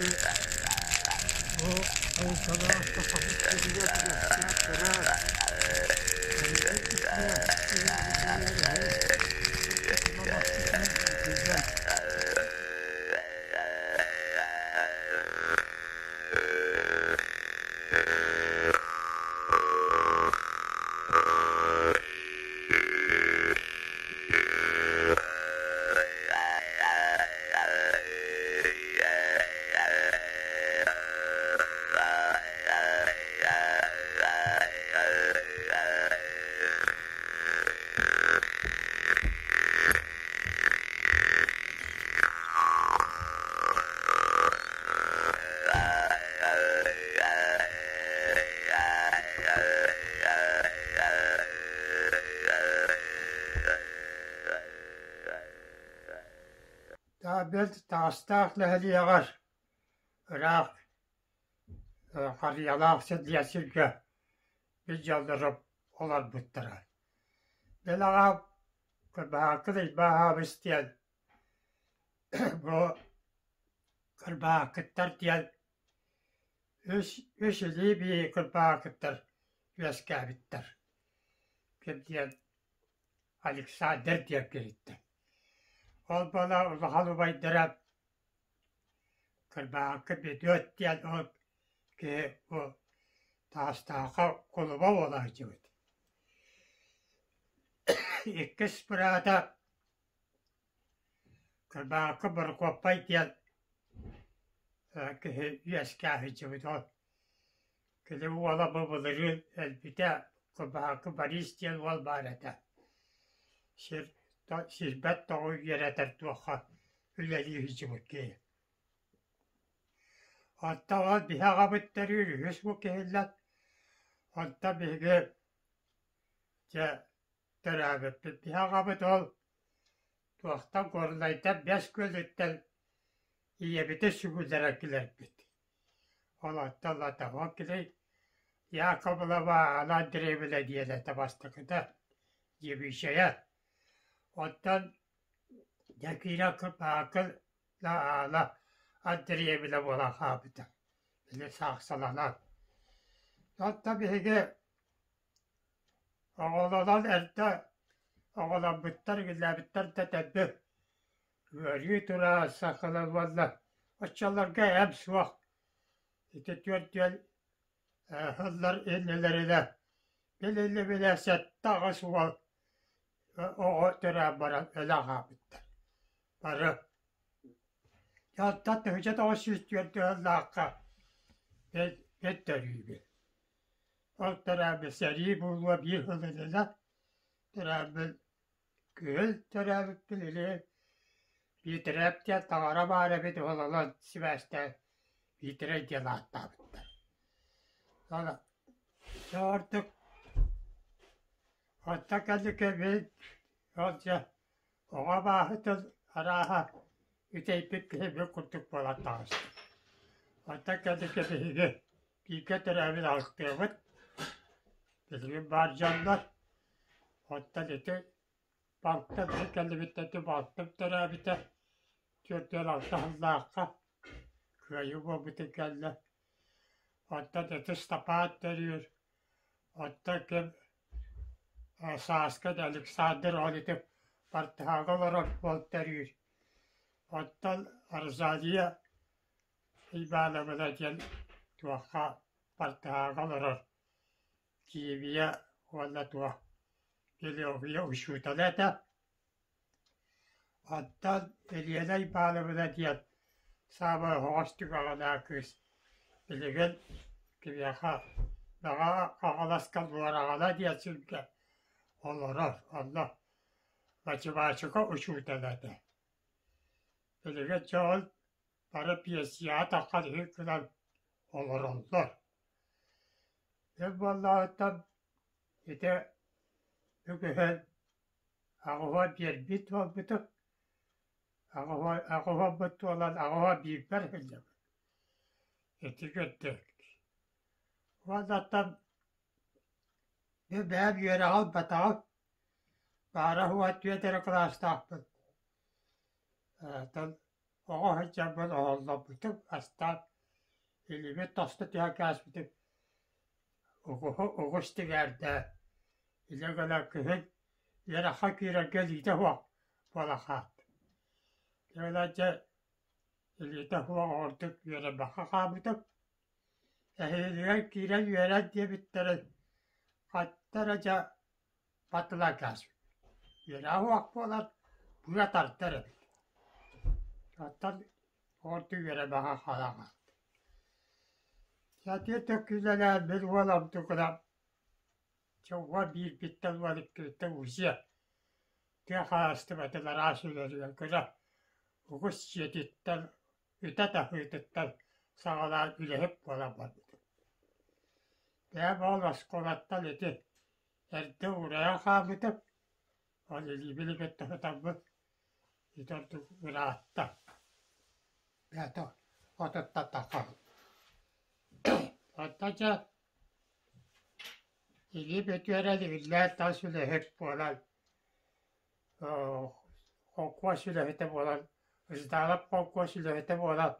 Бу айылҕалаах Сахабыт сиригэр үөскээн-төрөөн, эһиги үтүө үөрүүтүгэр эһи ортотунан иитиллэн Бэрт Таастаах нэһилиэгэр ыраах Харыйалаах сиргэ сиргэ илдьэллэрэ олорбуттара. Дэлэҕэ Кырбаһааккын Ыйбааһаабыс диэн бу Кырбаһааккыттар диэн үс үс илии биир кырбаһааккыттар үөскээбиттэр. Ким диэн Александр диэн киһиттэн. Ол буола улахан убайдара Кырбаһаакка Бөдүөт диэн ол киһи бу Таастаахха кулуба буола сылдьыбыт. Иккис быраата Кырбаһаакка Борокуоппай диэн киһи үөскээн сылдьыбыт. Ол кини уола бу былырыын өлбүтэ, Кырбаһаакка Борис диэн уол баар этэ. Сир сирбэт тоҕу үөрэтэр туохха үлэлии сылдьыбыт киһи. Оттон ол биһи аҕабыт төрүүр үһүс бу киһиллэн, онтон биһиги дьэ төрөөбүппүт. Биһи аҕабыт ол туохтан Горнайтан Бэс Күөлүттэн ийэбитин сүгүллэрэ килэрбит. Ол оттон Латахов кини Яковлева Анна Андреевна диэн этэ бастакыта, девичья. Оттон Дьэкиирэ Кыпаакы Аана Андреевна буолан хаалбыта, били саахсаланан. Оттон биһиги оҕолонон эрдэ оҕоломмуттар, үлэлээбиттэр да төрдү ыарыы тура сахалар уонна оччолорго эм суох ити түөрт сыллар иннилэринэ били-билэ 7-8 уол оҕо төрөөн баран өлөн хаалбыттар. Бары Оттон 1904 сыллаахха бэт төрүүбүт. Ол төрөөбүт сэрии буолуо биир сыл иннинэ төрөөбүт күөл төрөөбүппүн или Биитэрэп диэн таҥара баар эбит ол онон сибээстээн Биитэрэй диэн ааттаабыттар. Дьэ ордук Онтон кэнники мин ол дьэ оҕо абааһытын арааһа үтэйбит киһи мин курдук буолан таҕыстым. Онтон кэнники биһиги бииргэ төрөөбүт алтыабыт, билигин баар дьоннор. Оттон ити балтым кэллибиттэн ити балтым төрөөбүтэ 46 сыллаахха кыайыы буолбутун кэннэ. Оттон ити Ыстапаан төрүүр Оттон ким Сааска да Александр ол ити бартыһааҥҥа олорор уол төрүүр. Оттон Розалия Ивановна диэн туохха бартыһааҥҥа олорор химия уонна туох биология учуутала этэ. Оттон Елена Ивановна диэн саамай оһоҕос түгэҕинээх кыыс билигин киниэхэ Мэҥэ Хаҥаласка Нуораҕана диэн сиргэ олорор, онно математика учуутала этэ. Билигин дьэ ол бары пенсияҕа таххан үһү гынан олороллор. Өр буоллаҕыттан ити үгүһүн Аҕыһа биэрбит буолбутум, аҕыһа туолан аҕыһа биирбэр сылдьабын. Ити курдук. Уонна оттон мин бэйэм үөрэҕи ылбатаҕым, баара-суоҕа түөрт эрэ кылаастаахпын. Оттон Оҕо сылдьарбын оһолломмутум, астаан илиибин тосту түһэн кээспитим, угуһу угус тигээрдэ, илэ гына күһүн үөрэххэ киирэргэ илиитэ суох буола хаалта. Дьэ дьэ илиитэ суох ордук үөрэммэххэ хаалбытым. Эһиилигэр киирэн үөрэн диэбиттэрин хатта эрэ дьэ батылан кээспит. Үөрэҕэ суох буолан быа тардар эбит. Оттон ордук үөрэмэҕэ хаалан хаалбыт. Сатыы төккүлэлээн мин уол онтукуна дьэ уон биирбиттэн уон иккибиттэн УЗИ тыа хаһаайыстыбатын араас үлэлэригэр көрө угус дьиэтиттэн үтэ таһыытыттан саҕалаан үлэһит буолан барбытым. Бэйэм ол оскуолаттан ити эрдэ уурайан хаалбытым, ол илиибин кытта сытаммын ити ордук ыраатта. Бэйэтэ отуттан таххабын. Онтон дьэ илии бүтүөрэн иллээн тас үлэһит буолан холкуос үлэһитэ буолан, Ыстаалап холкуос үлэһитэ буолан,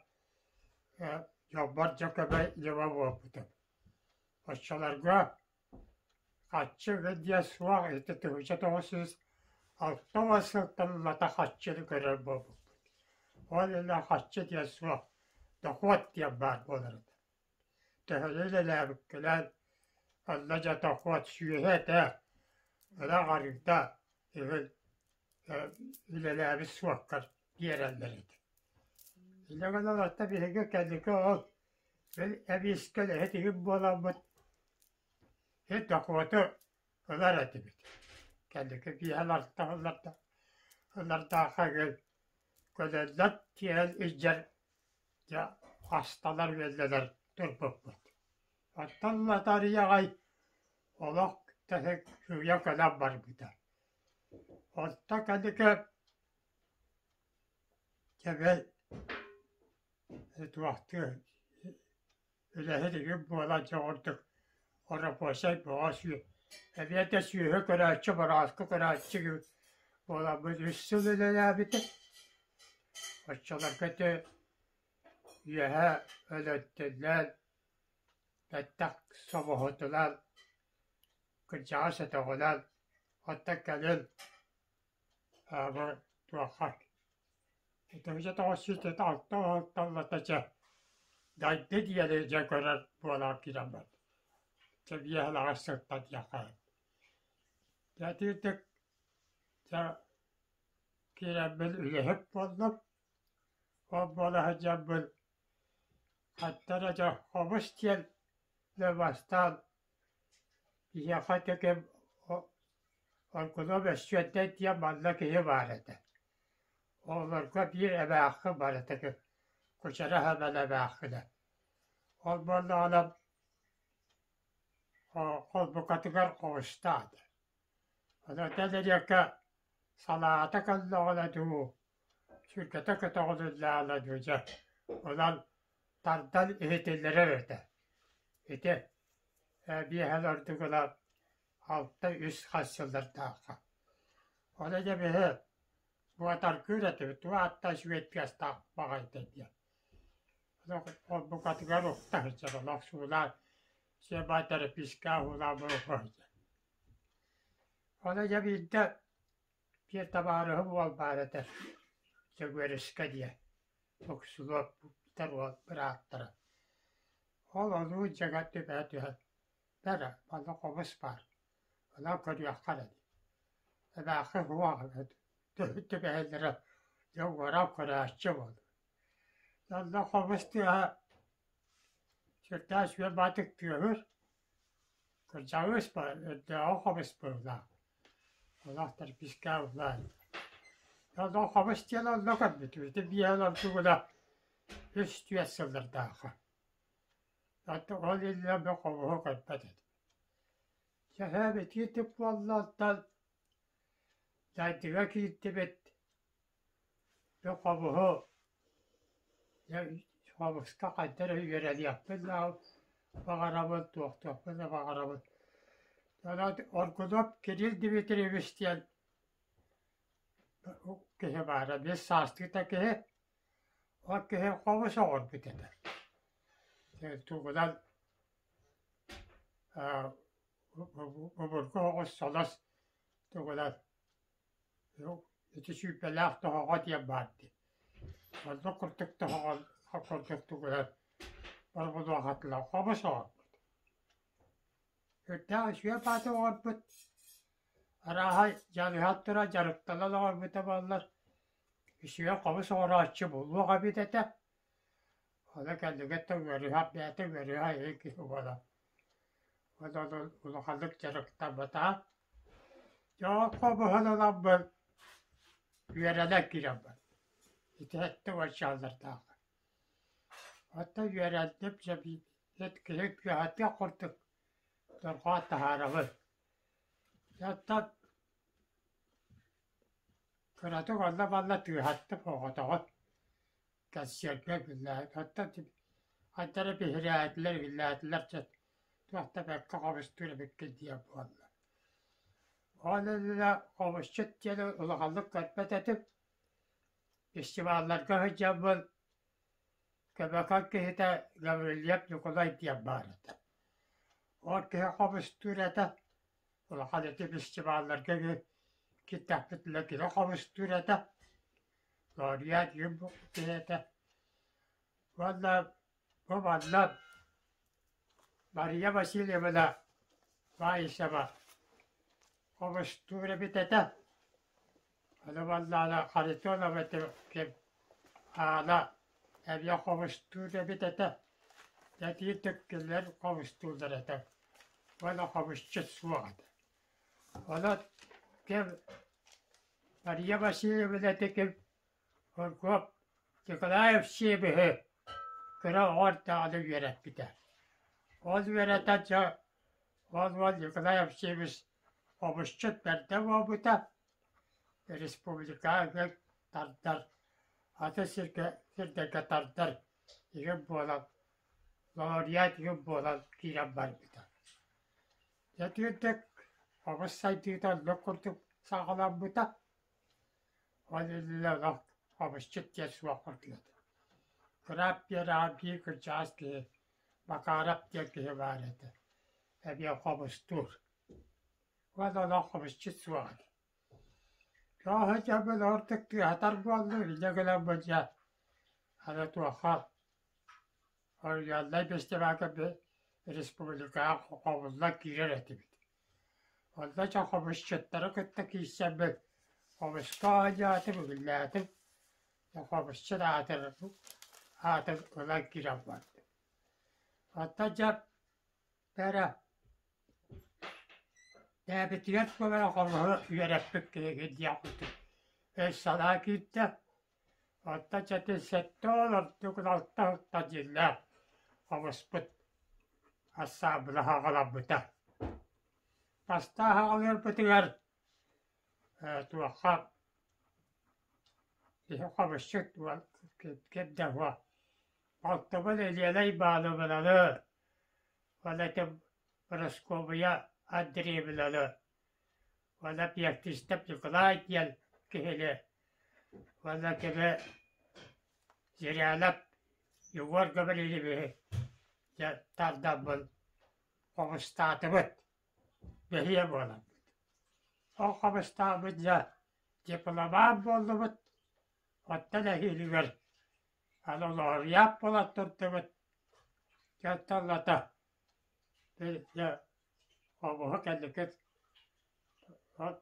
дьоммор дьэ көмө ньыма буолбутум. Оччолорго харчы диэн суох, ити 1960 сылтан ылата харчыны көрөр буолбуппут. Ол иһин харчы диэн суох, дохуот диэн баар буолар этэ. Төһөнү үлэлээбиккинэн, онно дьэ дохуот сүөһү этэ, ынах арыыта, үһүн үлэлээбит суоккар биэрэллэр этэ. Инньэ гынан оттон биһиги кэнники ол эбиискэ үлэһит иһин буоламмыт ити дохуоту ылар этибит. Кэнники биэһэн алта ылардаахха көлөллөр тиэйэн илдьэр дьэ асталар-үөллэлэр турбуппут. Оттон лотареяҕай олох тэһик сыыйа кэлэн барбыта. Онтон кэнники дьэ туохтуу үлэһит үгүс буолан дьоҕурдук оробуочай бөҕө эбиэтэ сүөһү көрөөччү, борооскку көрөөччү буоламмыт үс сыл үлэлээбитим. Оччолорго ити үөһэ өлөттүллэн, бэттэх собоһутунан, кырдьаҕас өтөҕүнэн, оттон кэлин бу туохха 1996 чэ дайды диэри дьэ көрөр буолан киирэн барда. Чэ биэһин аҕыс сылтан диэххэ. Дьэ итиитик дьэ киирэммин үлэһит буоллум. Ол буола сылдьаммын хантан эрэ дьэ хомус диэн дьэ бастаан Биһиэхэ ити Оргунов Өссүөттэн диэн манна киһи баар этэ. Оҕолорго биир эмээххин бар этэ кучара эбэн эмээххинэ. Ол буоллаҕына холбукатыгар хомустаата. Онон эриэккэ салаата кэллэҕинэ дуу, сүргэтэ көтөҕүлүннэҕинэ дуу дьэ онон тардан иһитиннэрэр этэ. Ити биэһэн ордугуна алта үс хас сыллардаахха. Ону дьэ биһи буотаргыыр этибит, туох ааттаах үчүгэй тыастаах баҕайыта диэн. Холбукатыгар укта сылдьар, олох суулаан, сиэбай тэрэпиискэ уулаан буруха сылдьар. Ону дьэ биирдэ биир табаарыһым уол баар этэ, Дьөгүөрүскэ диэн, Уксулуоптар уол бырааттара. Ол онуу дьиэгэ түбэһэ түһэн, бэрэ, манна хомус баар, онон көрүөххэ эрэ дии. Эмээхсин уох түбэһэллэрэ дьэ уоран көрөөччү буолла. Онно хомус тыаһа сүрдээх үчүгэй баҕайытык тыаһыыр, кырдьаҕас өрдөөҕү хомус быһыылаах, олох тэрпиискэ ыллаан. Онно хомус диэн онно көрбүтүм, ити биэһин ордугуна үс түөрт сыллардаахха. Ол иннинэ бу хомуһу көрбөт этим. Чэһээм итии тып буолла онтон дайдыга киирдибит, бу хомуһу хомуска хайдах эрэ үөрэниэхпин да баҕарабын, туохтуохпун да баҕарабын. Онон Оргунов Кирилл Дмитриевич диэн киһи баара, биэс саастыыта киһи. Ол киһи хомус оҥорбут этэ. Тугунан обургу оҕус солос тугунан ити сүүрбэлээх тоһоҕо диэн баар дии. Оннук курдук тоһоҕо курдук тугунан борбунуохатылар хомус оҥорбут. Үрдээх үчүгэй бааты оҥорбут. Арааһа дьаныһан туран дьарыктанан оҥорбута буоллар, үчүгэй хомус оҥорооччу буолуох эбит этэ. Ону кэннигэр ыарыһах бэйэтэ ыарыһах иһин киһи буолан онон улаханнык дьарыктамматаҕа. Дьэ ол хомуһун ыламмын үөрэнэн киирэн бардым. Ити сэттэ уончалардаахпын. Оттон үөрэнним дьэ эт киһи кыһатыах курдук дорҕоон таһаарабын. Дьэ оттон кыратык онно-манна тыаһаттым оҕотоҕун кэнсиэргэ биллээт, оттон хайдах эрэ биһирээтилэр, биллээтилэр дьэ туох да бэркэ хомустуур эбиккин диэн буолла. Ол иннинэ хомусчут диэни улаханнык көрбөт этим. Фестивалларга сылдьаммын Көбөкөн киһитэ Гаврильев Ньукулай диэн баар этэ. Ол киһи хомустуур этэ. Улахан ити фестивалларга киирдэхпитинэ кини хомустуур этэ. Лауреат киһи этэ. Уонна бу манна Мария Васильевна Баишева хомустуур эбит этэ. Аны буоллаҕына Харитонова ким Аана эмиэ хомустуур эбит этэ. Дэтии түккүлэр хомустууллар этэ. Уонна хомусчут суох этэ. Онон ким Мария Васильевна ити ким Куркуоп Николаев Сиэбиһи кыра оҕо эрдэҕинэ үөрэппитэ. Ол үөрэтэн дьэ ол уол Николай Алексеевич хомусчут бэрдэ буолбута, республикаҕа тардар, атын сиргэ сирдэргэ тардар игин буолан, лауреат игин буолан киирэн барбыта. Дьэ итинник хомус сайдыыта оннук курдук саҕаламмыта. Ол иннинэ олох хомусчут диэн суох курдук этэ. Кыраап биэрэҕэ биир кырдьаҕас киһи Макаров диэн киһи баар этэ, эмиэ хомустуур. Уонна олох хомусчут суох этэ. Көөһө дьоммун ордук тыаһатар буоллум, инньэ гынан бу дьэ аны туохха Оройуоннай фестивальга республикаҕа хомуллан киирэр этибит. Онно дьэ хомусчуттары кытта киирсэммин хомуска оонньоотум, үгүлээтим, хомусчут аатын аатын ылан киирэн бардым. Оттон дьэ эрэ бэйэбитигэр көмө хомуһу үөрэппит киһигин диэх курдук өй-санаа киирдэ. Оттон чэтин сэттэ уон ордук алта алта дьиэлээх хомуспут ассаамбыла аҕаламмыта. Бастаан аҕалыырбытыгар туохха киһи хомусчут уол ким да суох. Балтыбын Елена Ивановнаны уонна ити Парасковья Андреевнаны уонна Пиактистов Николай диэн киһини уонна кини Зырянов Егор Гаврильевиһы дьэ тардаммын хомустаатыбыт, бэһиэ буоламмыт. Ол хомустаабыт дьэ дипломат буоллубут, оттон эһиилигэр аны лауреат буолан турдубут. Дьэ оттон ылата дьэ хомуһу кэнники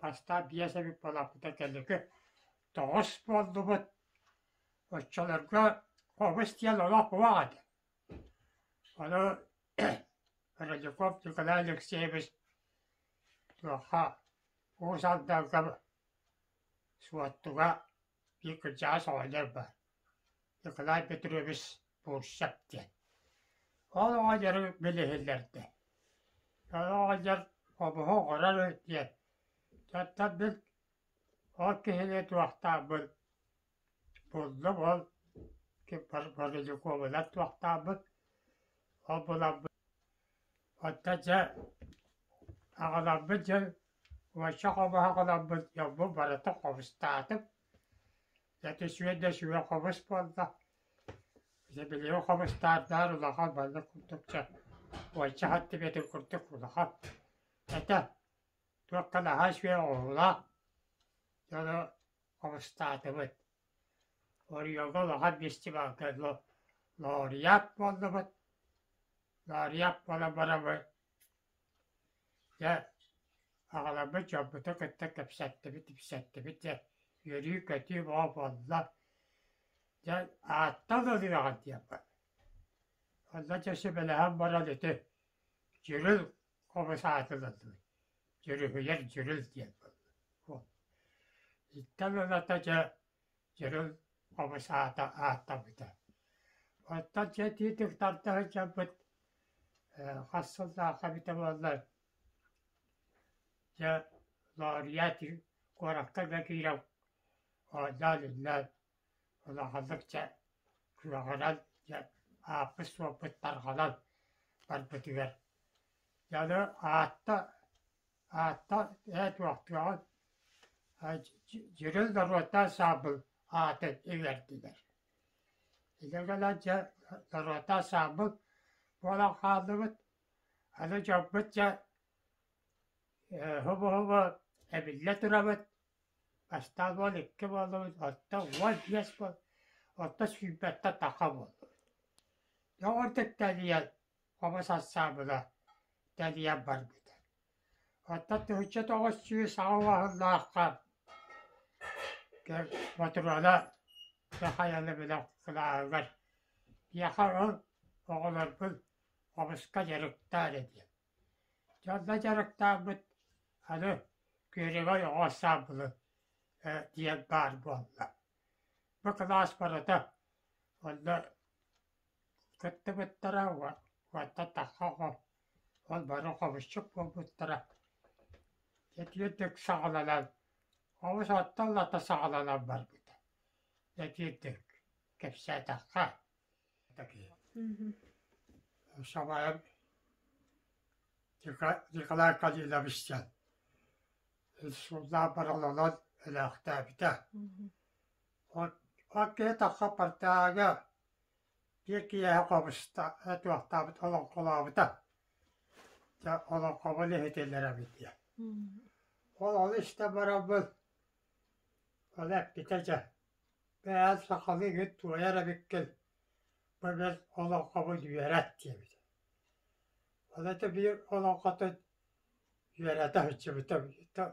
бастаан биэс эбит буолааппыта кэнники тоҕус буоллубут. Оччолорго хомус диэн олох уох этэ. Ону Родюков Николай Алексеевич туохха Уус Алданга Суоттуга биир кырдьаҕас оҕонньор баар Николай Петрович Бурцев диэн. Ол оҕонньору билиһиннэрдэ. Ол оҕонньор хомуһу оҥорор диэн. Оттон мин ол киһини туохтаабын буллум ол Бородюковынан туохтаабыт ол буламмыт оттон дьэ аҕаларбыт дьон уонча хомуһу аҕаламмыт дьоммун барыта хомустаатым. Дьэ түсүөн да үчүгэй хомус буолла. Дьэ билигин хомустаардаан улахан маннык курдук чэ уонча сантиметр курдук улахан этэ. Туохха наһаа үчүгэй оҥоһуулаах дьону хомустаатыбыт. Оройуоҥҥа улахан фестивалга лауреат буоллубут. Лауреат буолан бараммыт дьэ аҕаларбыт дьоммутун кытта кэпсэттибит, ипсэттибит дьэ үөрүү-көтүү бөҕө буолла. Дьэ ааттан ылыаҕын диэн баар. Онно дьэ сүбэлэһэн баран ити дьүрүл хомус аатын ыллыбыт. Дьүрүһүйэр дьүрүл диэн буолла. Иттэн ылата дьэ дьүрүл хомус аата ааттаммыта. Оттон дьэ итиитик тарда сылдьаммыт хас сыллаахха эбитэ буоллар дьэ лауреат куоракка да киирэн оонньоон-үллээн улаханнык дьэ күөҕүнэн дьэ ааппыт-суоппут тарҕанан барбытыгар дьэ аны аатта аатта ээ туохтуоҕун дьүрүл норуоттаах саабыл аатын иҥэрдилэр. Илэ гынан дьэ норуоттаах саабыл буолан хааллыбыт. Аны дьоммут дьэ хобо-хобо эбиллэ турабыт. Бастаан 12 буоллубут, оттон 15 буол, оттон сүүрбэттэн таха буоллубут. Дьэ ордук тэрийэн, хомус ансаамбыла тэрийэн барбыта. Оттон 1900 уоһуннаахха Ботуруона Михайловна бөлөх кылааһыгар миэхэ ол оҕолорбун хомуска дьарыктаа эрэ диэн. Дьонно дьарыктаабыт аны Күөрэгэй оҕо ансаамбылы диэн баар буолла. Бу кылаас барыта онно кыттыбыттара уонна тахха оҕо ол бары хомусчук буолбуттара. Итиэрдик саҕаланан хомус оттон лата саҕаланан барбыта. Итиэрдик кэпсээтэххэ Сабайан Николай Калинович диэн суоллаах бараланан өлөөхтөөбүтэ. От киһи тахса партаага биир киэһэ хомуста туохтаабыт олоҥхолообута. Дьэ олоҥхобун иһитиллэр эбит диэн. Ол ону истэн бараммын ол эппитэ дьэ бэйэҥ сахалыы иһит туойар эбиккин, бу мин олоҥхобун үөрэт диэбитэ. Ол этэ биир олоҥхотун үөрэтэ сылдьыбытым,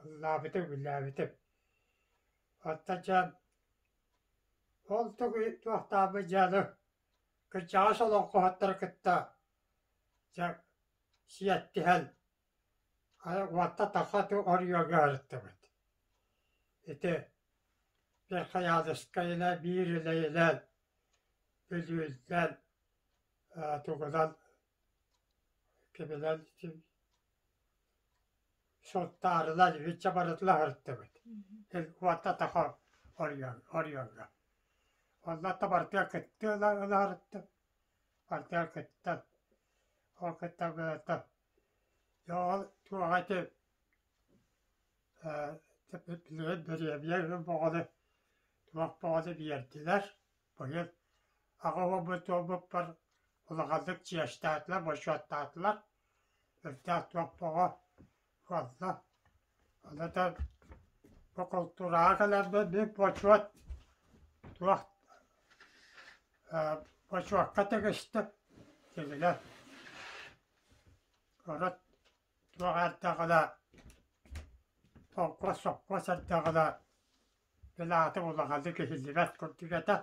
ыллаабытым, үллээбитим. Оттон дьэ ол тугу туохтаабыт дьыалы кырдьаҕас олоҥхоһуттары кытта дьэ сиэттиһэн уонта тахса оройуоҥҥа сырыттыбыт. Ити Верхоянскайынан биир үлэйинэн Бүлүүттэн тугунан киминэн Сунтаарынан итиччэ барытын аһыртыбыт. Уонта таха оройуоҥҥа. Онно барытыгар кыттыы ыла аһыртым. Барытыгар кыттан. Ол кыттан дьэ ол туоҕа ити билигин бириэмийэ бөҕөнү туох бөҕөнү биэрдилэр. Быйыл аҕа уолбут туолбуппар улаханнык чиэстээтилэр, бочуоттаатылар. Үрдээх туох бөҕө буолла. Онон бу култуураҕа кэлэрбэр мин бочуот туох бочуокка тигистим. Тигилэр урут туох эрдэҕинэ холкуос сопхуос эрдэҕинэ били аатым улаханнык иһиллибэт курдук этэ.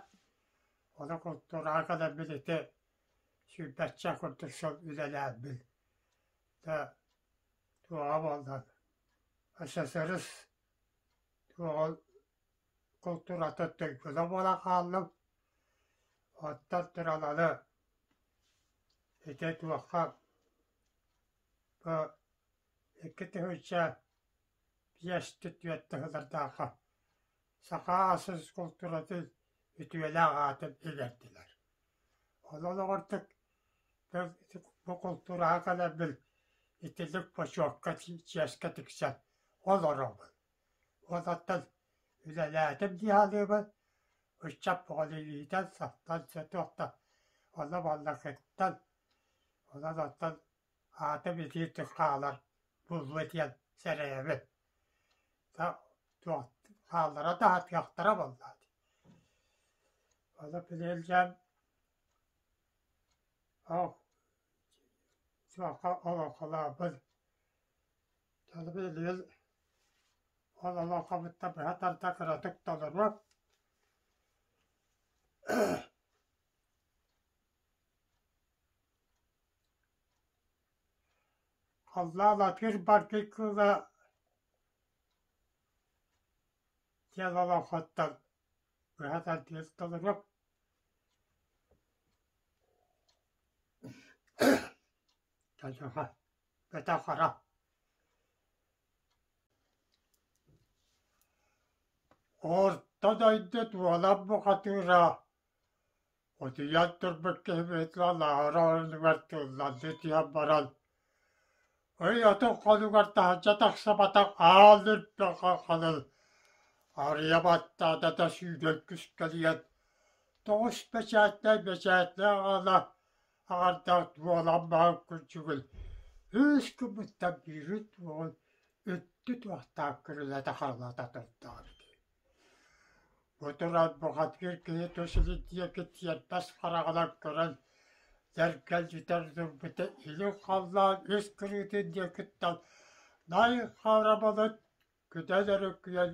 Ону култуураҕа кэлэрбит ити сүүрбэччэ курдук сыл үлэлээбит. Дьэ туоҕа буолла СССР туоҕа култуурата туйгуна буолан хааллым. Оттон туралары ити туохха бу 2005 тыһылардаахха саха ас култууратын үтүөлээх аатын иҥэрдилэр. Онон оҕортук бу култуураҕа кэлэрбин итинник бочуокка чиэскэ тиксэн олоробун. Уонаттан үлэлээтим дии саныыбын, ыччат бөҕөнү иитэн, сахтан туох да Онно баллакыттан, онон оттон аатым итиитик хаалар буолуо диэн сэрэйэбин. Туох хааллара да сатыахтара буоллаҕа дии. Ону билигин ол суохха олоҥхолообут. Ону билигин ол олоҥхобуттан быһа тарда кыратык толоруом. Халлаан атыыр баргый кыыла диэн олоҥхоттон быһа тардыһан толоруом. Бөтө хара Орто дойду туолан бухатыыра Утуйан турбут киһибит лааҕыр оронугар тылланна түһэн баран, ый отун хонугар таһырдьа тахсыбатах аал үрбэҕэ халын арыйа баттаата да сүүрэн күскэлийэн, тоҕус бэчээттэй бэчээтлээх аҕала аҥардаах дуолан баһын күрдьүгүн үс гыммыттан биирин туоҕун үттү туохтаах күрүлэтэ-харылата турдаҕа Бу туран бухатыыр киһи тус илин диэки тиэрбэс хараҕынан көрөн, дьэргэлдьитэн турбута илин халлаан үс кырыытын диэкиттэн най хара былыт күдэн өрүкүйэн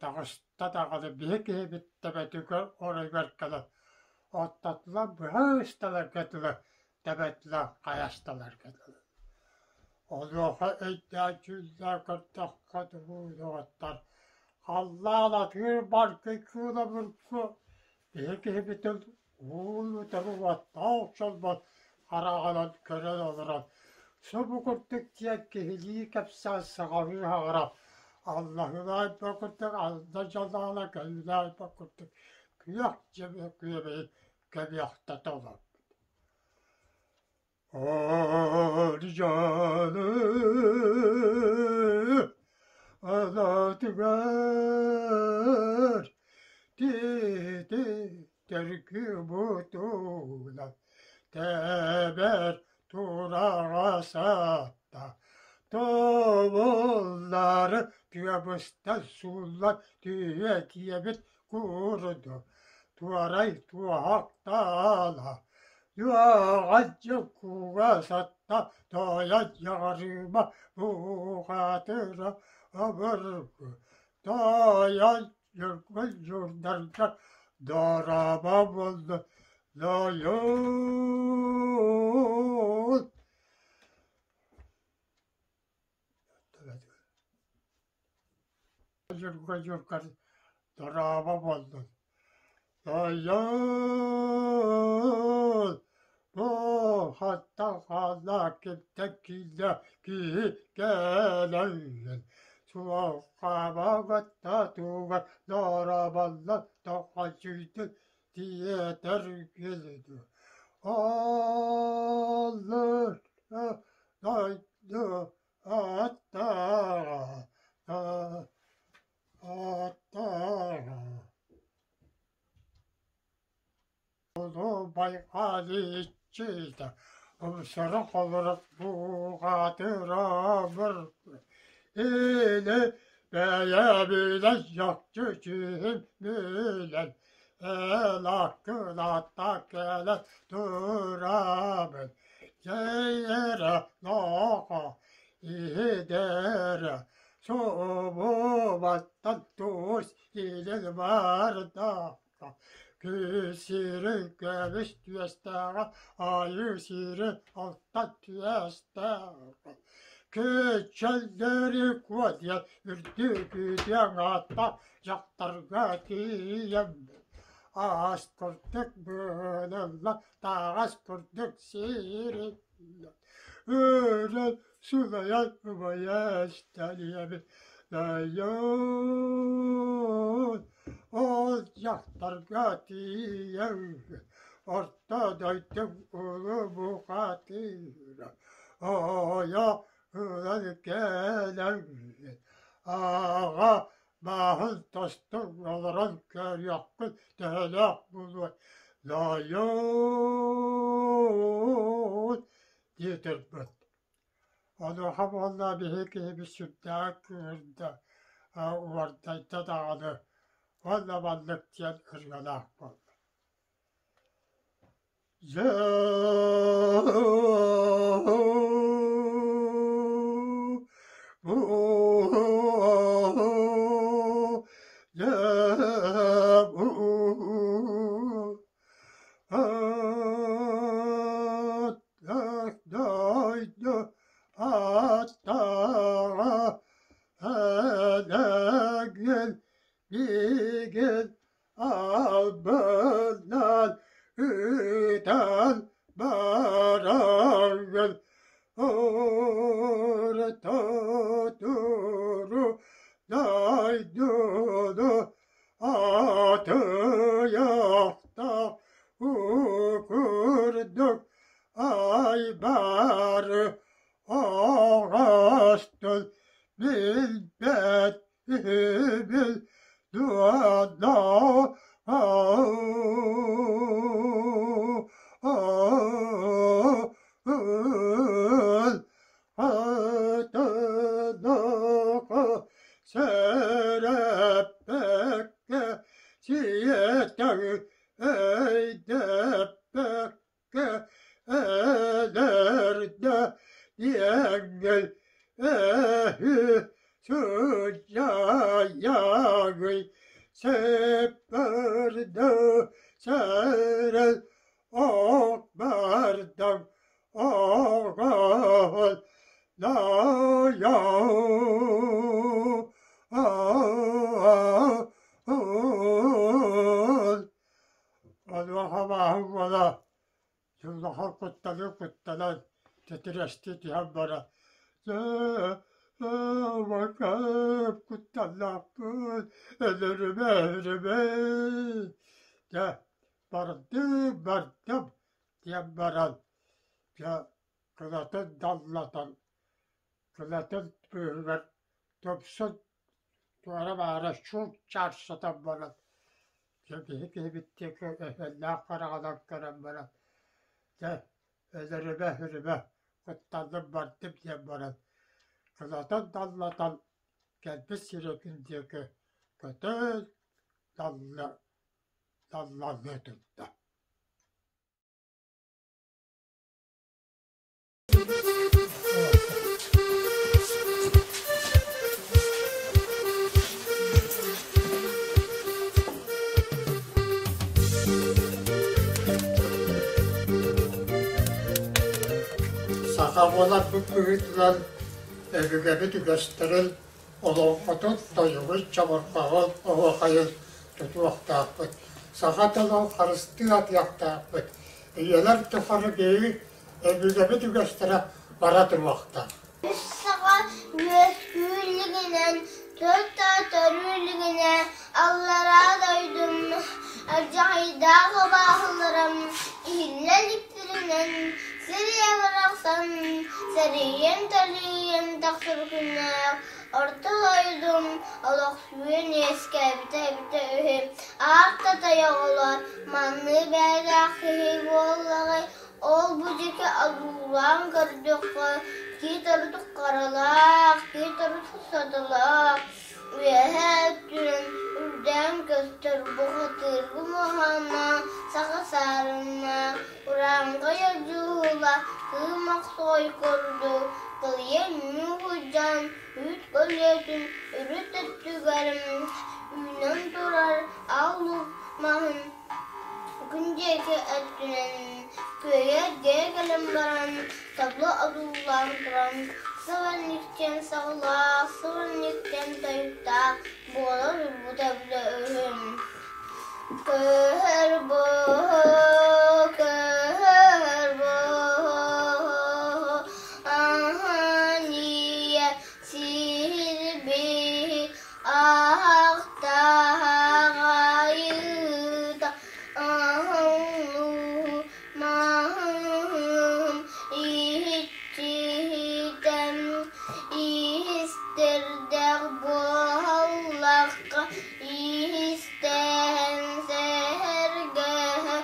таҕыста даҕаны биһи киһибит төбөтүгэр оройугар кэлэн оттотунан быһа ысталарга дылы төбөтүнэн хайасталарга дылы. Онуоха өйдөөн дьүүллээн көрдөххө тугу доҕоттор халлаан атыыр баргый кыыла бурку биһи киһибитин уун-утары уоттаах чолбон хараҕынан көрөн олорон субу курдук диэн киһилии кэпсээн саҕалыы саҥаран аллаһылаайба курдук алда дьалаала көлүлээйбэ курдук күөх дьэбэ күөбэйин көбүөхтэтэ олорбут. Ардьаны анатыгар тиититтэр бутуунан тэбэр тураҕа сатта тобуллары тыабыстан сууллан түһэ тиэбит курдук туорай туоһахтаала Үөҕэдьэ кууга сатта тоойон дьаҕарыыма буухаатыра обургу тоойон дьургун дьурдарга дорообо буолла дойуут Дьурга дьургар дорообо буоллун Тойон, бу хантан хаалла кимтэн киирдэ киһи кэлэн суоххабаҕатта тугар дорооболлон тоҕочуйдун тиэтэр кэлин Оллур дойду аттаҕа аттаҕа Байҕалыччыта умсара холорук буҕаатыраабыр Или бэйэбинэн дьохчу чүүһүн билэн Эл-аккылаата кэлэн турабын Дьэйэрэ нохо иһидэрэ Субубаттан туус илин бардаахха Күүс сири көмүс түөстээҕэ, айыы сири алтан түөстээҕэ. Күчэллэри куо диэн үрдүк үтүөҥ ааттаах дьахтарга тиийэммин, аас курдук быылылла, таҕас курдук сиириллэ. Өрөн сылайан убайа эстэлиэбин Дайыын ол дьахтарга тиийэн орто дойду улуу бухатыыра ойо ылан кэлэн аҕа бааһын тосту олорон көрүөххүт төһөлөөх буолуой. Лойуут диэтэрбит. Онуоха буолла биһиги киһибит сүрдээх кыыһырда, уордайда даҕаны уонна маннык диэн ырыалаах буолла. Дьэ дойду аттаҕа элэгин биигин албыннан ыытан бараҥҥын орто туру дойдуну атыйахтаах уу курдук айбары оҥостон билбэт үһүбүн дуона сэрэппэккэ сиэтэр өйдөппөккө өлөрдө диэҥҥин өһү сылдьайаҕый сыппырды сэрэл ох бардам оҕол Онуоха абааһы уола дьуллаха кутталы куттанан титирэстии түһэн баран «Убакаам кутталлаахпын, өлөрүмэ, өлөрүмэ, дьэ бардым, бардым» диэн баран дьэ кылатын даллатан, кылатын быыһыгар тупсун туора-маара чуут-чаат сытан баран дьэ биһи киһибит диэки өһүөллээх хараҕынан көрөн баран дьэ өлөрүмэ өһүрүмэ куттанным бардым диэн баран кылатын даллатан кэлбит сирин диэки көтөн далла даллалыы турда. Саха буоларбыт быһыытынан өбүгэбит үгэстэрин, олоҥхотун, тойугун, чабырҕаҕын, оһуохайын тутуохтаахпыт. Саха тылын харыстыы атыахтаахпыт. Үйэлэр тухары биһиги өбүгэбит үгэстэрэ бара туруохтаах. Үс саха үөскүү илигинэн, төрт төрүү илигинэ аллараа дойдум алдьархайдаах абааһыларым иһиллэ иликтэринэн сир барахсан сэрийэн-төлүйэн тахсар күннээх орто дойдум олохсуйан үөскээбитэ эбитэ үһү. Аар татайа оҕолор маннык бэйэлээх киһи буоллаҕай Ол бу диэки одуулаан көрдөххө, киит ордук харалаах, киит ордук саталаах, үөһээ өттүнэн үрдээн көстөр бухатыырга муоһааннаах саха саарыннаах, урааҥхай одьуулаах кыым охсой курдук кылыйа ньуугуйдаан үүт көлүөтүн үрүт өттүгэр үүнэн турар аал луук маһын Күн диэки өттүнэн күөйэ эргийэ кэлэн баран, табло одуулаан туран, сыбанньыктан саҕалаах, сыбанньыктан тойуктаах буола турбута эбитэ үһү. Көһөр буһу, көһөр буһу, аһан ийэ сиһилбиһи Аһахтаһаҕайыыта аһыллуу маһым иһиччиһитэн иһистэрдэх буоллахха иһистээн сэһэргэһэ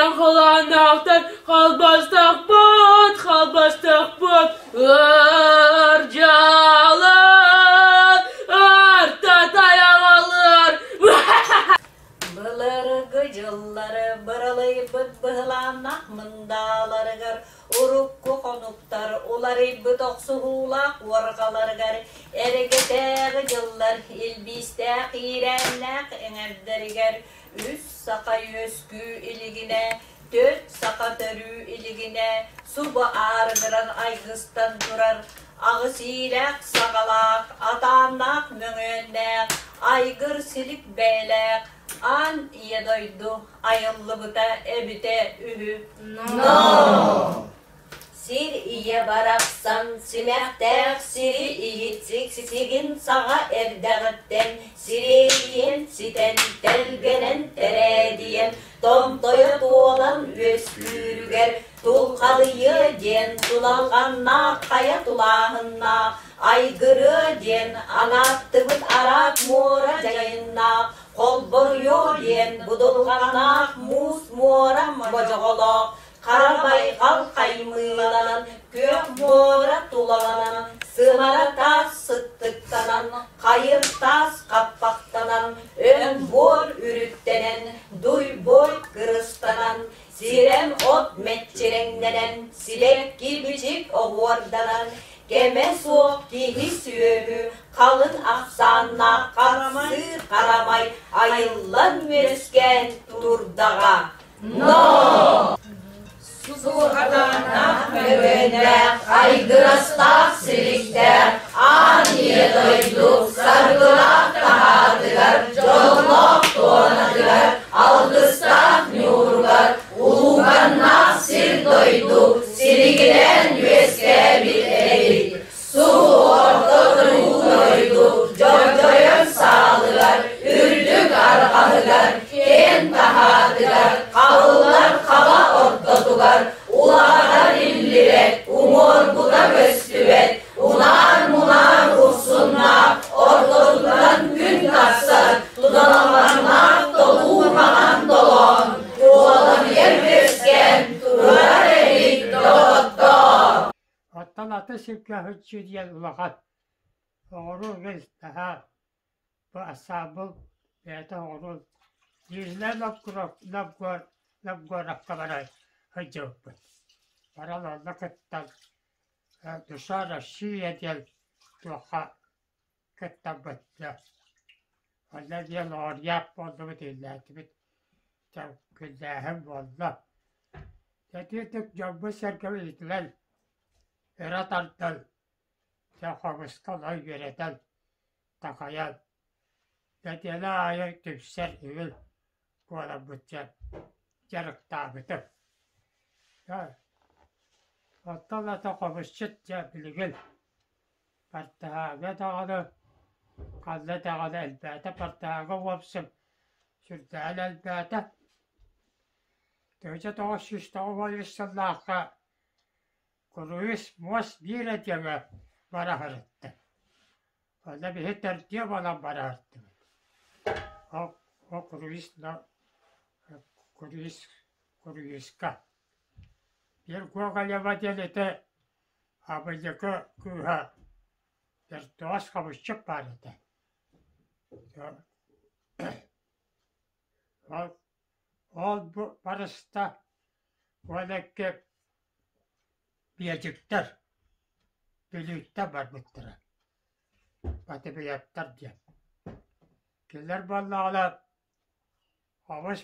Алтан халааннаахтар халбастахпыт, халбастахпыт, ырдьаалар, арта тайаҕалар. Былыргы дьыллары быралыйбыт быһылааннаах мындааларыгар, урукку хонуктар уларыйбыт охсуһуулаах уорҕаларыгар, эрэгэтээҕи дьыллар илбиистээх иирээннээх эҥэрдэригэр үс саха үөскүү илигинэ, төрт саха төрүү илигинэ субу аарыгыран айгыстан турар аҕыс иилээх саҕалаах, атааннаах мөҥүөннээх, айгыр силик бэйэлээх аан ийэ дойду айыллыбыта эбитэ үһү. No! Сир ийэ барахсан симэхтээх сири иһит сигин саҕа эрдэҕиттэн сириэйийэн ситэн тэлгэнэн тэрээдийэн томтойо туолан үөскүүрүгэр тулхалыйыа диэн туналҕаннаах хайа тулааһыннаах айгырыа диэн анааттыбыт араак муора дьайыннаах холборуйуо диэн будулҕаннаах муус муора модьоҕолоох Хара байҕал хаймыыланан, күөх муора тулаланан, сымара таас сыттыктанан, хайыр таас хаппахтанан, өҥ буор үрүттэнэн, дуй-буой кырыстанан, сирэм от мэччирэҥнэнэн, силэкки-бичик оһуорданан, кэмэ суох киһи-сүөһү халыҥ ахсааннаах харсыыр харамай айыллан үөскээн турдаҕа. Но! Суһатааннаах мөҥүөннээх, айгырастаах силиктээх, аан ийэ дойду саргылаах таһаатыгар, дьоллоох туонатыгар, алгыстаах ньууругар, улууканнаах сир-дойду силигилээн үөскээбит эбит. Субу орто туруу дойду дьордьойор саалыгар, үрдүк арҕаһыгар, киэн таһаатыгар, хабыллар хаба ортотугар, улаҕата биллибэт, уҥуоргута көстүбэт, унаар-мунаар урсуннаах, ортотунан күн тахсар, туналҕаннаах толуу маҥан толоон, туоларыйар үөскээн турар эбит доҕоттоор. Оттон аты сиргэ сылдьыы диэн улахан оҕуруо үгэс наһаа бу ансаамбыл бэйэтэ оҕуруо Нижнэй Новгород Новгородка бара сылдьыбыппыт. Баран онно кыттан «Душа России» диэн туохха кыттаммыт Онно диэн оҕуруйаах буоллубут, иллээтибит, күннээһин буолла. Итиитик дьоммут-сэргэбит итинэн өрө тардан, дьэ хомуска олорон үөрэтэн, такайан, нэдиэлэ аайы түмсэр үһү буоламмыт дьэ дьарыктаабытым. Оттон ата хомусчут дьэ билигин Бартыһааҥҥа даҕаны, ханна даҕаны элбээтэ, бартыһааҥҥа уопсум сүрдээҕин элбээтэ. 1993 сыллаахха куруйус муос биир этиэҥэ бара сырытта. Онно биһи төрдүө буолан бара сырыттыбыт. Ол, ол круиз, круиз, круизка. Биир Гоголева диэн ити Абыйыкы кыыһа Эрдоҕас хабысчык баар этэ. Ол, ол бу барыста уон икки биэдьиктэр Бүлүүттэн барбыттара. Батыбыйаттар диэн. Кинилэр буоллаҕына хомус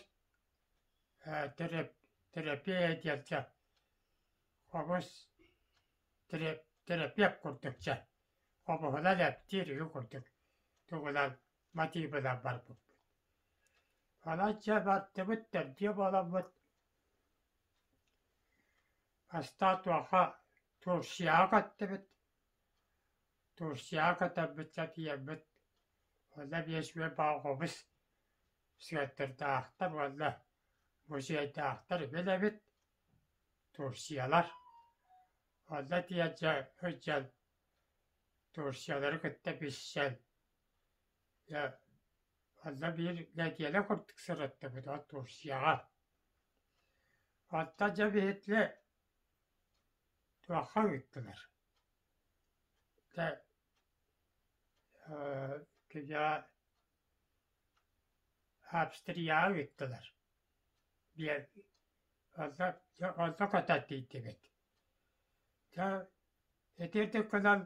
терапия диэн хомус терапевт курдук чэ хомуһунан эптиир үһү курдук тугунан матыыбынан барбыппыт. Онон чэ бардыбыт төрдүө буоламмыт бастаан туохха Турцияҕа көттүбүт. Турцияҕа көтөрбүт чэ тиийэммит онно биэс үөр баҕа хомус сыаттырдаахтар уонна музейдаахтар билэбит Турциялар. Онно тиийэн дьэ сылдьан Турциялары кытта билсэн дьэ онно биир нэдиэлэ курдук сырыттыбыт ол Турцияҕа. Оттон дьэ биһиги туохха ыыттылар Дьэ кини Австрияҕа ыыттылар Онно көтөн тиийдибит. Дьэ итиитик гынан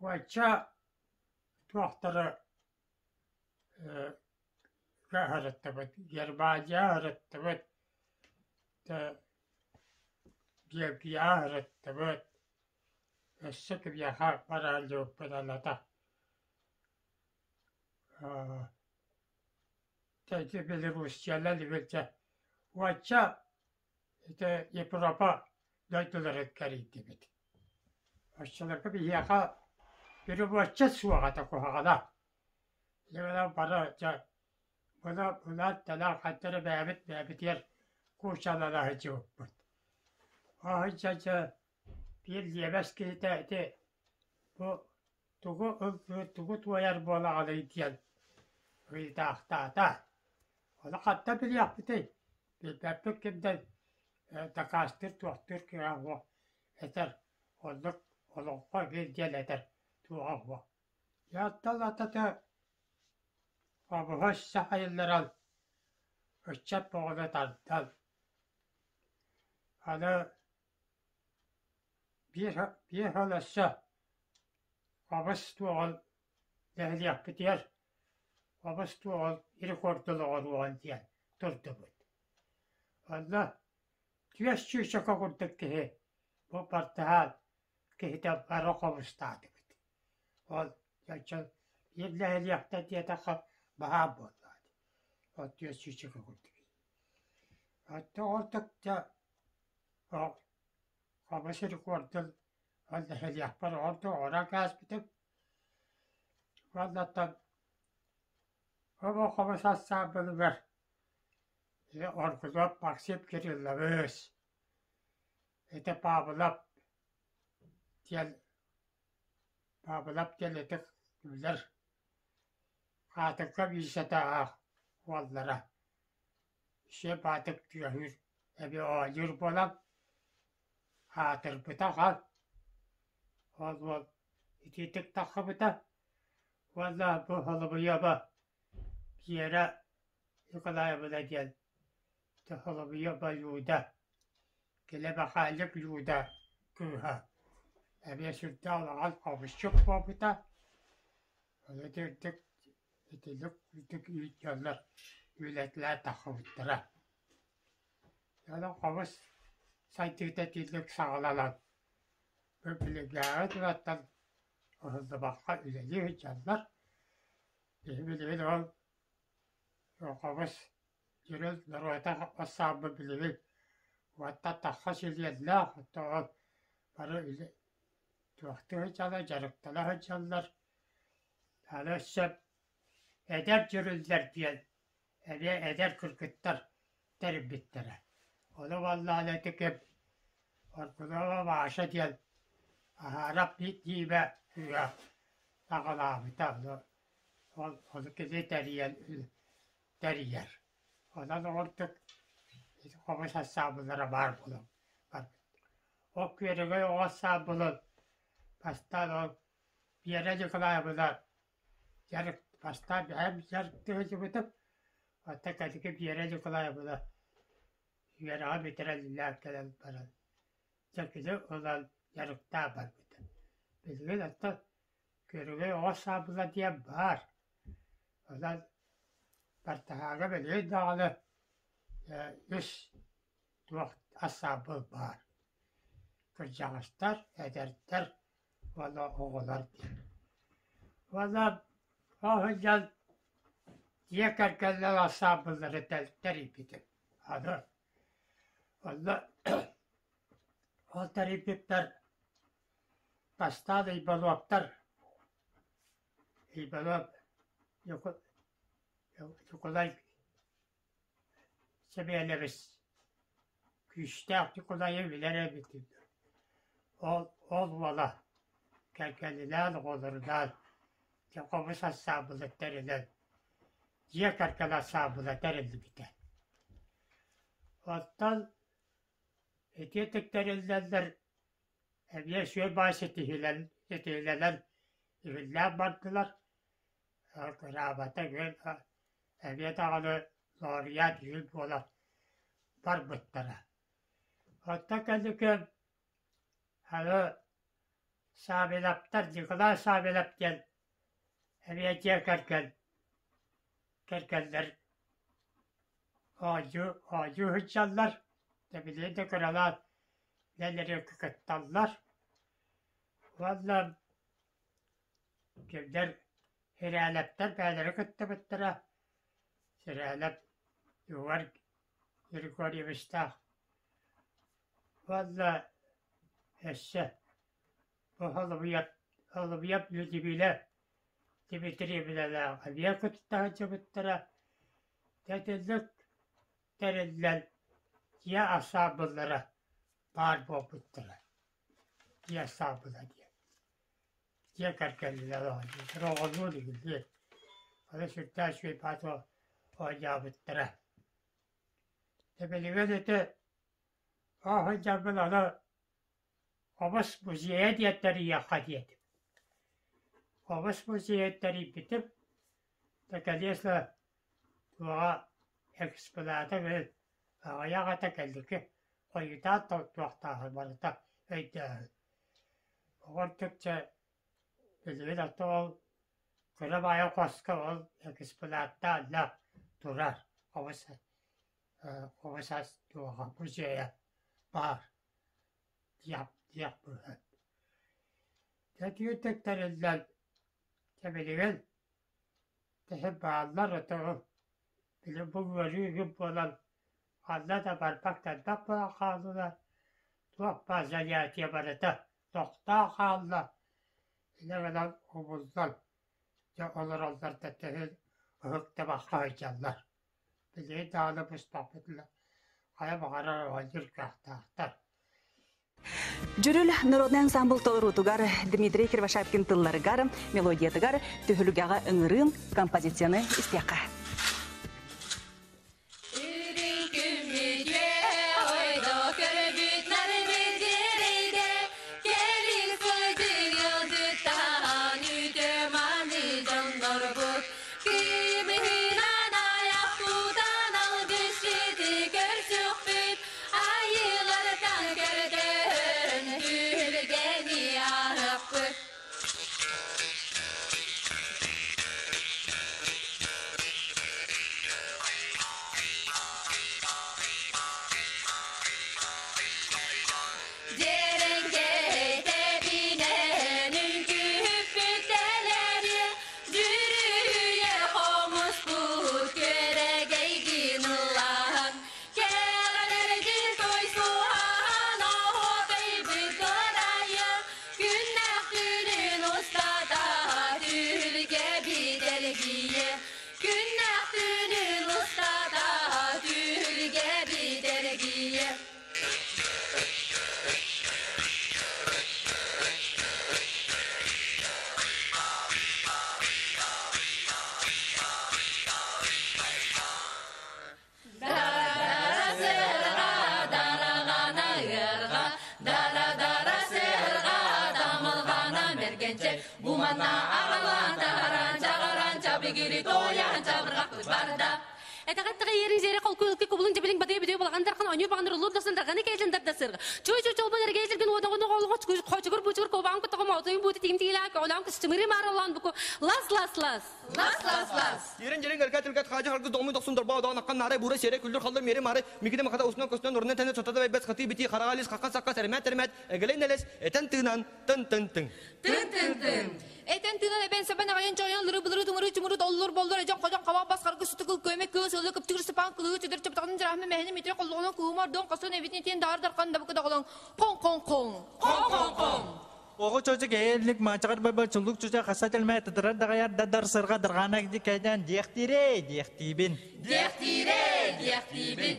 уонча туохтары ыһырыттыбыт, Германия ыһырыттыбыт, Бельгия ыһырыттыбыт, өссө кимиэхэ бараалдьыбыппыт аната Ити Белоруссиялар ибилдьэ уонча ити Европа дойдуларын кэрийдибит. Оччолорго биһиэхэ переводчик суох этэ куһаҕана. Дьэ бары дьэ була булан тэлэн хайда эрэ бэйэбит бэйэбитигэр куучалана сылдьыбыппыт. Ол дьэ дьэ биир лиэбэс киһитэ ити бу тугу ыллыыр, тугу туойар буолаҕыный диэн ыйытаахтаата. Ону хантан билиэхпитий, билбэппит ким да дакаастыыр, туохтуур кыаҕа суох этэр, оннук олоҥхо биир диэн этэр туоҕа суох. Дьэ атата хомуһу өссө хайыннаран, ыччат бөҕөнү тардан, аны Биир сыл өссө хабыс туоҕун нэһилиэкпитигэр хабыс туоҕун рекордун оҥоруоҕун диэн турдубут. Онно түөрт сүүсчэкэ курдук киһи бу бартыһаан киһитэ бары хомустаатыбыт. Ол дьон биир нэһилиэктэн диэтэххэ баһаам буолла дии. Ол 400 курдук. Оттон ордук дьэ Хабыс рекордун ол нэһилиэкпэр ордук оҥорон кээспитим. Уонна оттон Омо хомус ансаамбылыгар Оргунов Максим Кириллович, ити Павлов диэн Павлов диэн ити билэр Хаатыҥка Миисэтэ аах уоллара Сиэп аатык тыаһыыр эбии оонньуур буолан, аатырбыта ахан, ол уол итиитик таххыбыта уонна бу Холобуйаба Вера Николаевна диэн Холобуйаба Люда, Килэбэхээлик Люда кыыһа эмиэ сүрдээх улахан хомусчут буолбута. Ону итинник итинник үрдүк дьоннор үлэтилээн таххыбыттара. Онон хомус сайдыыта итинник саҕаланан, бу билиҥҥээҕи туһаттан уһуллубакка үлэлии сылдьаллар. Киһи билигин ол хомус дьүрүл норуота бассаабы билигин уонтан тахса силиэннээх, оттон ол бары үлэ туохтуу сылдьаллар, дьарыктана сылдьаллар. Аны өссө эдэр дьүрүллэр диэн эмиэ эдэр кыргыттар тэрийбиттэрэ. Ону буоллаҕына ити ким Оргунова Маша диэн Аһаарап Диибэ кыыһа саҕалаабыта. Ону ол ону кини тэрийэн тэрийэр. Онон ордук хомус ансаамбыллара баар буолан барбыт. Ол Күөрэгэй оҕо ансаамбылын бастаан ол Вера Николаевна дьарык бастаан бэйэм дьарыктыы сылдьыбытым, оттон кэнники Вера Николаевна үөрэҕин бүтэрэн үлэлээн кэлэн баран дьэ кини ылан дьарыктаан барбыта. Билигин оттон Күөрэгэй оҕо саабыла диэн баар. Онон Бартыһааҥҥа билигин даҕаны үс туох ансаамбыл баар. Кырдьаҕастар, эдэрдэр уонна оҕолор диэн. Уонна ол сылдьан дьиэ кэргэннэр ансаамбыллары тэрийбитим. Аны онно ол тэрийбиппэр бастаан Ивановтар Иванов Ньукулай Сэмиэнэбис күүстээх Ньукулайы билэр эбитим. Ол ол уола кэргэнинээн оҕолорунаан дьэ хомус ансаамбыла тэринэн дьиэ кэргэн ансаамбыла тэриллибитэ. Оттон итиитик тэриллэллэр эмиэ сүр баай ситиһиилэн ситиһиилэнэн иһиллээн бардылар. Кыраабата эмиэ даҕаны лауреат үһүн буолан барбыттара. Оттон кэнники аны Савеловтар, Николай Савелов диэн эмиэ дьиэ кэргэн кэргэннэр оонньуу оонньуу сылдьаллар, билигин да кыралаан үлэлэри кытталлар. Уонна кинилэр Сирээлэптэр бэйэлэрэ кыттыбыттара. Сирээлэп Иван Григорьевичтаах уонна өссө бу Холобуйап Холобуйап Людмила Дмитриевналаах эмиэ кытта сылдьыбыттара. Дьэ итинник тэриллэн дьиэ ансаамбыллара баар буолбуттара. Дьиэ ансаамбыла диэн. Дьиэ кэргэнинэн оонньууллар, оҕолуун иһиллиир. Аны сүрдээх үчүгэй баата оонньообуттара. Дьэ билигин ити Ол сылдьарбын аны Хомус музейа диэн тэрийиэххэ диэтим. Хомус музейын тэрийбитим, да конечно туоҕа экспоната били аҕыйах этэ кэллики хойутаан туохтааҕын барыта өйдөөһүн. Оҕордук дьэ билигин ото ол кыра баайа хоско ол экспонаттаанна турар хомус хомус ас туоҕа музейа баар диэх диэх быһыт. Дьэ түүрдүк тэриллэн дьэ билигин төһө бааллар ото били бу ыарыы үгүс буолан ханна да барбат-кэлбэт буолан хааллылар, туох баар занятие барыта тохтоон хаалла, илэ гынан умуллан дьэ олороллор да төһө ыһыктыбакка сылдьаллар. Билигин даҕаны быстахпытына хайа баҕарар оҕонньор кыахтаахтар. Дьүрүл народнай ансамбл толоруутугар Дмитрий Кривошапкин тылларыгар, мелодиятыгар түһүлгэҕэ ыҥырыым композицияны истиэххэ. Айыылартан көрдөөн түһүлгэни аһыахпыт. Дьэрэҥкэй тэбинэн үҥкүүппүт дэлэриэ, Дьүрүһүйэ хомуспут күөрэгэйгин ыллаһан, Кэҕэлэргин тойсуһан оһуокайбыт ырайа, Күннээх түүнүн устата түһүлгэ битэргийэ, Күннээх түүнүн устата түһүлгэ битэргийэ. Дара-дара сыарҕа, дараҕана ыарҕа, дара-дара сыарҕа, тамылҕана мэргэнчэ, бу манна аҕалаан таһаран, чаҕаран, чабыгири туойан чабырҕахпыт барда. Этэҕэттэҕэ иэрин зере холку ылки кубулун дьэбилин бадыйа бүдүө балаҕан дархан оньуу баҕаныр улуур дасан дарҕаны кээлин дардасырга. Чуй чуй чолбон эргейзерген уодаҕын оҕолоҕо хочугур бучугур кобаан кутаҕым отуйун буути тигим тигилаа көҕүлээн кысчымыры мааралаан буку лас лас лас. Лас лас лас. Ерен жерен өлкә түлкәт хаҗа харгы домы доксун дорба одан аккан нары бура сере күллүр халлар мери мары микиде маката усунан көстөн орнан тәне сотата бәйбәс хати бити харагалис каккан сакка сәрмәт тәрмәт эгелей нелес этен тыынан тын тын тын. Тын тын тын. Этен тыынан эбен сабан аҕайын чоойон лыры былыры тумуру чумуру доллур боллур эжон хожон хабах бас харгы сутукул көмө кыы сылы кыптыгыр сыпаан кылыы чыдыр чаптаҕын дьараһмы мэһини митре коллоҕунан куумар дон қосон эбитин тиэн даар дархан дабыкы доҕолоҥ хоҥ хоҥ хоҥ. Хоҥ хоҥ хоҥ. Оҕо чочук эйэлник маачаҕар баба чулук чуча хаса тэлмэ тытырар даҕайар дадар сырҕа дарҕаана кэдэн диэхтиирэй диэхтиибин. Диэхтиирэй диэхтиибин.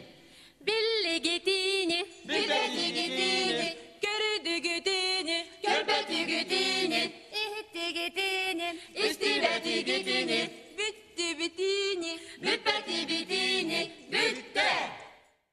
Биллигитини, Билбэтигитини, көрүдүгүтүнү, көрбөтүгүтүнү, Иһиттигитини, истибэтигитини, бүттүбүтүнү.